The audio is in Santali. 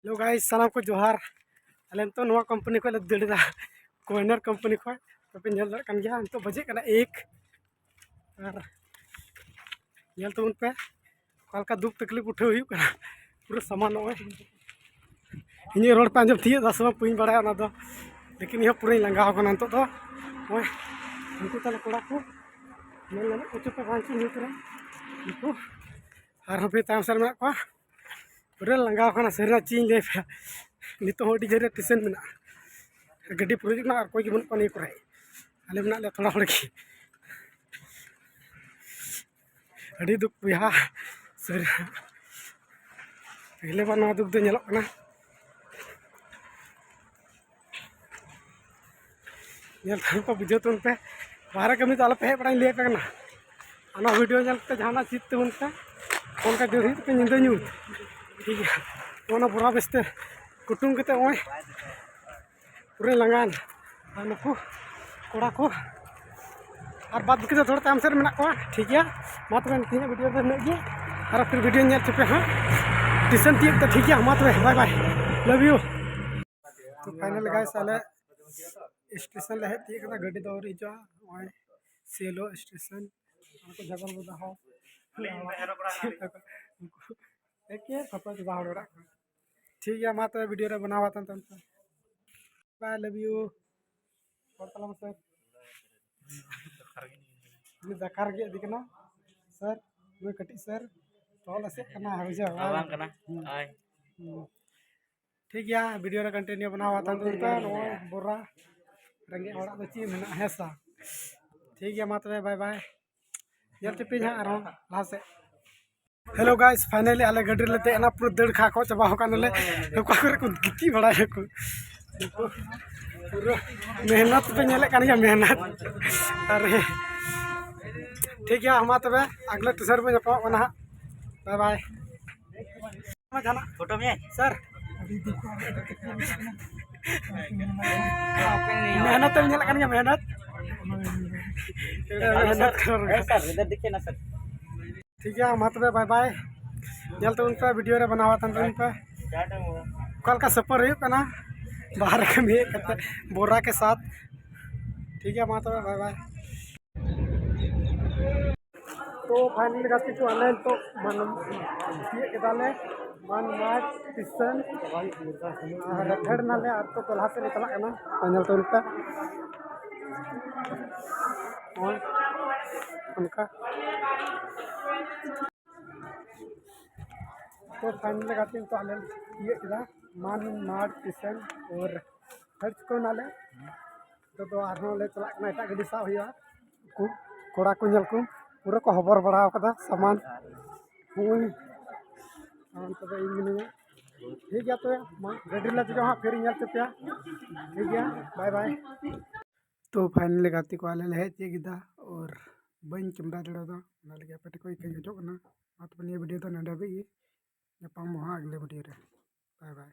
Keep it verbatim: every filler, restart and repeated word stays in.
Hello guys, ᱥᱟᱱᱟᱢ ᱠᱚ ᱡᱚᱦᱟᱨ᱾ ᱟᱞᱮ ᱱᱤᱛᱚᱜ ᱱᱚᱣᱟ ᱠᱳᱢᱯᱟᱱᱤ ᱠᱷᱚᱱ ᱞᱮ ᱫᱟᱹᱲ ᱮᱫᱟ, ᱠᱚᱭᱱᱟᱨ ᱠᱳᱢᱯᱟᱱᱤ ᱠᱷᱚᱱ᱾ ᱛᱚᱯᱮ ᱧᱮᱞ ᱫᱟᱲᱮᱭᱟᱜ ᱠᱟᱱ ᱜᱮᱭᱟ, ᱱᱤᱛᱚᱜ ᱵᱟᱡᱮ ᱠᱟᱱᱟ ᱮᱠ᱾ ᱟᱨ ᱧᱮᱞ ᱛᱟᱵᱚᱱ ᱯᱮ, ᱚᱠᱟ ᱞᱮᱠᱟ ᱫᱩᱠ ᱛᱟᱠᱞᱤᱯ ᱩᱴᱷᱟᱹᱣ ᱦᱩᱭᱩᱜ ᱠᱟᱱᱟ᱾ ᱯᱩᱨᱟᱹ ᱥᱟᱢᱟᱱ ᱱᱚᱜᱼᱚᱭ, ᱤᱧᱟᱹᱜ ᱨᱚᱲ ᱯᱮ ᱟᱸᱡᱚᱢ ᱛᱤᱭᱳᱜ ᱫᱟ ᱥᱮ ᱵᱟᱝ, ᱵᱟᱹᱧ ᱵᱟᱲᱟᱭᱟ ᱚᱱᱟ ᱫᱚ, ᱞᱮᱠᱤᱱ ᱤᱧ ᱦᱚᱸ ᱯᱩᱨᱟᱹᱧ ᱞᱟᱸᱜᱟᱣ ᱠᱟᱱᱟ ᱱᱤᱛᱚᱜ ᱫᱚ᱾ ᱱᱚᱜᱼᱚᱭ ᱩᱱᱠᱩ ᱛᱟᱞᱮ ᱠᱚᱲᱟ ᱠᱚ ᱧᱮᱞ ᱧᱟᱢᱚᱜ ᱠᱚ ᱪᱚ ᱯᱮ ᱵᱟᱝ ᱪᱚ ᱧᱩᱛ ᱨᱮ, ᱩᱱᱠᱩ ᱟᱨᱦᱚᱸ ᱯᱮ ᱛᱟᱭᱚᱢ ᱥᱮᱫ ᱨᱮ ᱢᱮᱱᱟᱜ ᱠᱚᱣᱟ᱾ ᱯᱩᱨᱟᱹ ᱞᱟᱸᱜᱟᱣ ᱠᱟᱱᱟ ᱥᱟᱹᱨᱤᱱᱟᱜ ᱪᱮᱫ ᱤᱧ ᱞᱟᱹᱭ ᱟᱯᱮᱭᱟ᱾ ᱱᱤᱛᱚᱜ ᱦᱚᱸ ᱟᱹᱰᱤ ᱡᱳᱨ ᱨᱮ ᱴᱮᱱᱥᱮᱱ ᱢᱮᱱᱟᱜᱼᱟ᱾ ᱜᱟᱹᱰᱤ ᱯᱩᱨᱟᱹ ᱦᱤᱡᱩᱜ ᱠᱟᱱᱟ ᱟᱨ ᱚᱠᱚᱭ ᱜᱮ ᱵᱟᱹᱱᱩᱜ ᱠᱚᱣᱟ ᱱᱤᱭᱟᱹ ᱠᱚᱨᱮ᱾ ᱟᱞᱮ ᱢᱮᱱᱟᱜ ᱞᱮᱭᱟ ᱛᱷᱚᱲᱟ ᱦᱚᱲ ᱜᱮ᱾ ᱟᱹᱰᱤ ᱫᱩᱠ ᱵᱚᱭᱦᱟ, ᱥᱟᱹᱨᱤ᱾ ᱯᱮᱦᱞᱮ ᱵᱟᱨ ᱱᱚᱣᱟ ᱫᱩᱠ ᱫᱚ ᱧᱮᱞᱚᱜ ᱠᱟᱱᱟ᱾ ᱧᱮᱞ ᱛᱟᱭᱚᱢ ᱠᱚ ᱵᱩᱡᱷᱟᱹᱣ ᱛᱟᱵᱚᱱ ᱯᱮ, ᱵᱟᱦᱨᱮ ᱠᱟᱹᱢᱤ ᱫᱚ ᱟᱞᱚ ᱯᱮ ᱦᱮᱡ ᱵᱟᱲᱟᱧ ᱞᱟᱹᱭ ᱟᱯᱮ ᱠᱟᱱᱟ᱾ ᱚᱱᱟ ᱵᱷᱤᱰᱤᱭᱳ ᱧᱮᱞ ᱠᱟᱛᱮ ᱡᱟᱦᱟᱱᱟᱜ ᱪᱮᱫ ᱛᱟᱵᱚᱱ ᱯᱮ, ᱚᱱᱠᱟ ᱫᱟᱹᱲ ᱦᱩᱭᱩᱜ ᱛᱟᱯᱮ ᱧᱤᱫᱟᱹ ᱧᱩᱛ, ᱴᱷᱤᱠ ᱜᱮᱭᱟ᱾ ᱚᱱᱟ ᱵᱚᱨᱟ ᱵᱮᱥᱛᱮ ᱠᱩᱴᱩᱢ ᱠᱟᱛᱮ ᱱᱚᱜᱼᱚᱭ ᱯᱩᱨᱟᱹ ᱞᱟᱸᱜᱟᱱ᱾ ᱟᱨ ᱱᱩᱠᱩ ᱠᱚᱲᱟ ᱠᱚ ᱟᱨ ᱵᱟᱫ ᱵᱟᱹᱠᱤ ᱫᱚ ᱛᱷᱚᱲᱟ ᱛᱟᱭᱚᱢ ᱥᱮᱫ ᱨᱮ ᱢᱮᱱᱟᱜ ᱠᱚᱣᱟ, ᱴᱷᱤᱠ ᱜᱮᱭᱟ᱾ ᱢᱟ ᱛᱚᱵᱮ ᱛᱮᱦᱮᱧᱟᱜ ᱵᱷᱤᱰᱤᱭᱳ ᱫᱚ ᱤᱱᱟᱹᱜ ᱜᱮ, ᱟᱨᱚ ᱯᱷᱤᱨ ᱵᱷᱤᱰᱤᱭᱳ ᱧᱮᱞ ᱦᱚᱪᱚ ᱯᱮ ᱦᱟᱸᱜ ᱴᱮᱱᱥᱮᱱ ᱛᱤᱭᱳᱜ ᱛᱮ, ᱴᱷᱤᱠ ᱜᱮᱭᱟ᱾ ᱢᱟ ᱛᱚᱵᱮ bye bye, love you᱾ ᱛᱚ finally guys, ᱟᱞᱮ ᱥᱴᱮᱥᱚᱱ ᱞᱮ ᱦᱮᱡ ᱛᱤᱭᱳᱜ ᱠᱟᱫᱟ, ᱜᱟᱹᱰᱤ ᱫᱚ ᱟᱹᱣᱨᱤ ᱦᱤᱡᱩᱜᱼᱟ᱾ ᱱᱚᱜᱼᱚᱭ ᱥᱮᱞᱳ ᱥᱴᱮᱥᱚᱱ, ᱩᱱᱠᱩ ᱡᱟᱜᱚᱨ ᱵᱚᱫᱟ ᱦᱚᱸ ᱩᱱᱠᱩ ᱮᱠᱮ ᱯᱷᱳᱴᱳ ᱡᱚᱵᱟ ᱦᱚᱲ ᱚᱲᱟᱜ ᱠᱟᱱᱟ᱾ ᱴᱷᱤᱠ ᱜᱮᱭᱟ, ᱢᱟ ᱛᱚᱵᱮ ᱵᱷᱤᱰᱤᱭᱳ ᱨᱮ ᱵᱮᱱᱟᱣ ᱟᱛᱟᱝ ᱛᱟᱵᱚᱱ ᱯᱮ᱾ Bye, love you᱾ ᱨᱚᱲ ᱛᱟᱞᱟᱝ ᱢᱮ ᱥᱟᱨ᱾ ᱩᱱᱤ ᱫᱟᱠᱟ ᱨᱮᱜᱮ ᱤᱫᱤ ᱠᱟᱱᱟ ᱥᱟᱨ, ᱱᱩᱭ ᱠᱟᱹᱴᱤᱡ ᱥᱟᱨ᱾ ᱛᱚᱞ ᱮᱥᱮᱫ ᱠᱟᱱᱟ, ᱵᱩᱡᱷᱟᱹᱣ ᱵᱟᱝ? ᱵᱟᱝ ᱠᱟᱱᱟ᱾ ᱦᱩᱸ᱾ ᱦᱳᱭ᱾ ᱦᱩᱸ᱾ ᱴᱷᱤᱠ ᱜᱮᱭᱟ, ᱵᱷᱤᱰᱤᱭᱳ ᱨᱮ ᱠᱚᱱᱴᱤᱱᱤᱭᱩ ᱵᱮᱱᱟᱣ ᱦᱟᱛᱟᱲ ᱛᱟᱵᱚᱱ ᱯᱮ᱾ ᱱᱚᱜᱼᱚᱭ ᱵᱚᱨᱟ, ᱨᱮᱸᱜᱮᱡ ᱦᱚᱲᱟᱜ ᱫᱚ ᱪᱮᱫ ᱢᱮᱱᱟᱜᱼᱟ, ᱦᱮᱸ ᱥᱮ? ᱴᱷᱤᱠ ᱜᱮᱭᱟ, ᱢᱟ ᱛᱚᱵᱮ bye bye, ᱧᱮᱞ ᱦᱚᱪᱚ ᱯᱮᱭᱟᱹᱧ ᱦᱟᱸᱜ ᱟᱨᱦᱚᱸ ᱞᱟᱦᱟ ᱥᱮᱫ᱾ Hello guys, finally ᱟᱞᱮ ᱜᱟᱹᱰᱤ ᱨᱮᱞᱮ ᱫᱮᱡ ᱮᱱᱟ, ᱯᱩᱨᱟᱹ ᱫᱟᱹᱲ ᱠᱷᱟ ᱠᱚ ᱪᱟᱵᱟ ᱟᱠᱟᱱᱟᱞᱮ᱾ ᱚᱠᱟ ᱠᱚᱨᱮ ᱠᱚ ᱜᱤᱛᱤᱡ ᱵᱟᱲᱟᱭᱟᱠᱚ᱾ ᱯᱩᱨᱟᱹ ᱢᱮᱦᱱᱚᱛ ᱯᱮ ᱧᱮᱞᱮᱫ ᱠᱟᱱ ᱜᱮᱭᱟ, ᱢᱮᱦᱱᱚᱛ᱾ ᱟᱨ ᱴᱷᱤᱠ ᱜᱮᱭᱟ, ᱢᱟ ᱛᱚᱵᱮ ᱟᱜᱽᱞᱟ ᱴᱮᱥᱟᱨ ᱵᱚᱱ ᱧᱟᱯᱟᱢᱚᱜ ᱠᱟᱱᱟ ᱦᱟᱸᱜ᱾ Bye bye᱾ ᱡᱟᱦᱟᱱᱟᱜ ᱯᱷᱳᱴᱳ ᱢᱮ ᱥᱟᱨ᱾ ᱢᱮᱦᱱᱚᱛ ᱮᱢ ᱧᱮᱞᱮᱫ ᱠᱟᱱ ᱜᱮᱭᱟ, ᱢᱮᱦᱱᱚᱛ᱾ ᱢᱮᱦᱱᱚᱛ ᱠᱚᱨᱚ᱾ ᱥᱟᱨ, ᱤᱫᱷᱟᱨ ᱫᱤᱠᱷᱤᱭᱮ ᱱᱟ ᱥᱟᱨ᱾ ᱴᱷᱤᱠ ᱜᱮᱭᱟ, ᱢᱟ ᱛᱚᱵᱮ bye bye᱾ ᱧᱮᱞ ᱛᱟᱵᱚᱱ ᱯᱮ, ᱵᱷᱤᱰᱤᱭᱳ ᱨᱮ ᱵᱮᱱᱟᱣ ᱟᱛᱟᱝ ᱛᱟᱵᱚᱱ ᱯᱮ᱾ ᱚᱠᱟ ᱞᱮᱠᱟ ᱥᱟᱯᱷᱟᱨ ᱦᱩᱭᱩᱜ ᱠᱟᱱᱟ ᱵᱟᱦᱨᱮ ᱠᱟᱹᱢᱤ ᱦᱮᱡ ᱠᱟᱛᱮ ᱵᱳᱨᱟ ᱠᱮ ᱥᱟᱛᱷ᱾ ᱴᱷᱤᱠ ᱜᱮᱭᱟ, ᱢᱟ ᱛᱚᱵᱮ, ᱵᱟᱭ ᱵᱟᱭ᱾ ᱛᱚ ᱯᱷᱟᱭᱱᱟᱞ ᱜᱟᱛᱮ ᱠᱚ, ᱟᱞᱮ ᱱᱤᱛᱚᱜ ᱢᱟᱱ ᱛᱤᱭᱳᱜ ᱠᱮᱫᱟᱞᱮ ᱢᱟᱱᱢᱟᱰ ᱥᱴᱮᱥᱚᱱ, ᱟᱨ ᱯᱷᱮᱰ ᱱᱟᱞᱮ, ᱟᱨ ᱱᱤᱛᱚᱜ ᱫᱚ ᱞᱟᱦᱟ ᱥᱮᱫ ᱞᱮ ᱪᱟᱞᱟᱜ ᱠᱟᱱᱟ᱾ ᱯᱷᱟᱭᱱᱟᱞ ᱛᱚ ᱱᱚᱝᱠᱟ, ᱱᱚᱜᱼᱚᱭ ᱚᱱᱠᱟ᱾ ᱛᱚ ᱯᱷᱟᱭᱱᱟᱞ ᱜᱟᱛᱮ ᱠᱚ, ᱟᱞᱮ ᱞᱮ ᱛᱤᱭᱳᱜ ᱠᱮᱫᱟ ᱢᱟᱱᱢᱟᱰ ᱥᱴᱮᱥᱚᱱ, ᱟᱨ ᱯᱷᱮᱰ ᱪᱩᱠᱟᱹᱣ ᱱᱟᱞᱮ᱾ ᱱᱤᱛᱚᱜ ᱫᱚ ᱟᱨᱦᱚᱸ ᱞᱮ ᱪᱟᱞᱟᱜ ᱠᱟᱱᱟ, ᱮᱴᱟᱜ ᱜᱟᱹᱰᱤ ᱥᱟᱵ ᱦᱩᱭᱩᱜᱼᱟ᱾ ᱠᱚ, ᱠᱚᱲᱟ ᱠᱚ ᱧᱮᱞ ᱠᱚ ᱯᱩᱨᱟᱹ ᱠᱚ ᱦᱚᱵᱚᱨ ᱵᱟᱲᱟ ᱟᱠᱟᱫᱟ ᱥᱟᱢᱟᱱ᱾ ᱦᱳᱭ, ᱟᱨ ᱱᱤᱛᱚᱜ ᱫᱚ ᱤᱧ ᱢᱤᱱᱟᱹᱧᱟ᱾ ᱴᱷᱤᱠ ᱜᱮᱭᱟ, ᱛᱚᱵᱮ ᱢᱟ, ᱜᱟᱹᱰᱤ ᱨᱮᱞᱮ ᱫᱮᱡᱚᱜᱼᱟ ᱦᱟᱸᱜ, ᱯᱷᱤᱨ ᱤᱧ ᱧᱮᱞ ᱦᱚᱪᱚ ᱯᱮᱭᱟ᱾ ᱴᱷᱤᱠ ᱜᱮᱭᱟ, ᱵᱟᱭ ᱵᱟᱭ᱾ ᱛᱚ ᱯᱷᱟᱭᱱᱟᱞᱤ ᱜᱟᱛᱮ ᱠᱚ, ᱟᱞᱮ ᱞᱮ ᱦᱮᱡ ᱛᱤᱭᱳᱜ ᱠᱮᱫᱟ, ᱟᱨ ᱵᱟᱹᱧ ᱠᱮᱢᱮᱨᱟ ᱫᱟᱲᱮᱭᱟᱫᱟ, ᱚᱱᱟ ᱞᱟᱹᱜᱤᱫ ᱟᱯᱮ ᱴᱷᱮᱱ ᱠᱷᱚᱱ ᱤᱠᱟᱹᱧ ᱠᱷᱚᱡᱚᱜ ᱠᱟᱱᱟ᱾ ᱢᱟ ᱛᱚᱵᱮ, ᱱᱤᱭᱟᱹ ᱵᱷᱤᱰᱤᱭᱳ ᱫᱚ ᱱᱚᱰᱮ ᱦᱟᱹᱵᱤᱡ ᱜᱮ, ᱧᱟᱯᱟᱢ ᱵᱚ ᱦᱟᱸᱜ ᱟᱜᱽᱞᱮ ᱵᱷᱤᱰᱤᱭᱳ ᱨᱮ᱾ ᱵᱟᱭ ᱵᱟᱭ᱾